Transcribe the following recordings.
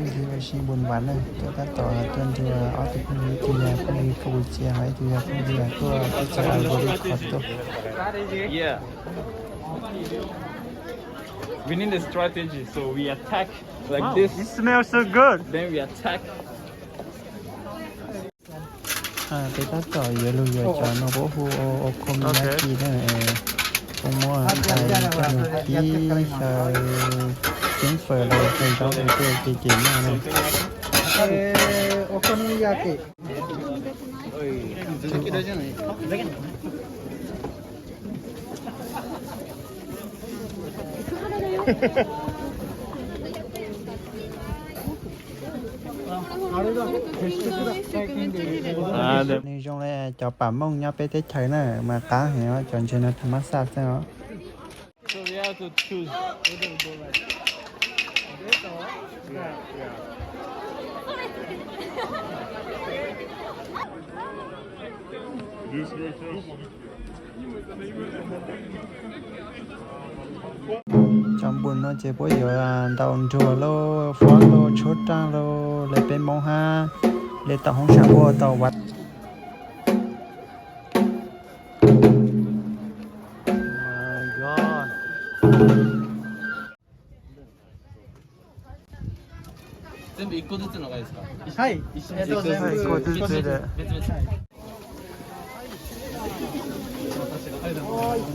Ntawm no yog Npun Vam na, tuaj tab tom tuaj nrog ob tug phooj ywg, ib tug yog phooj ywg Cambodia, ho ib tug yog phooj ywg tuaj teb chaws Ivory Coast tuaj. Yeah. We need a strategy, so we attack like this. It smells so good. Then we attack. Peb tab tom yuav lug yuav cov no puab hu okonomiyaki na, puab muab nqaij coj lug kib xyaw, ceeb fawm los xyaw zaub tej ces ces noj na. Nws zoo li cov pam mooj nyob peb teb chaws na, mas qab heev os, cov ntses no thav mab xaj xwb os. Cov npun no ces puab yuav ntaus nruas lauj, fob lauj, tshuab raaj lauj, le peb Moob hab le tom hoob sam puab tau vav.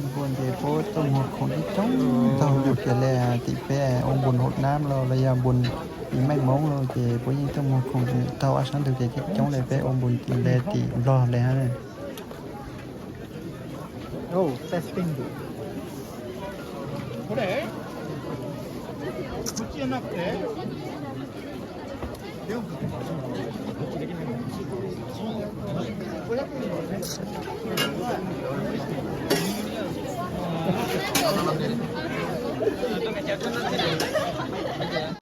Npun ces puab tuaj muag khoom coob coob ntaug lug kiag le tim peb ua npun haum nab los los yog npun ib meej Moob los ces puab yeej tuaj muag khoom taug ob sab ntug kev coob coob le peb ua npun le tim Nplog le hab.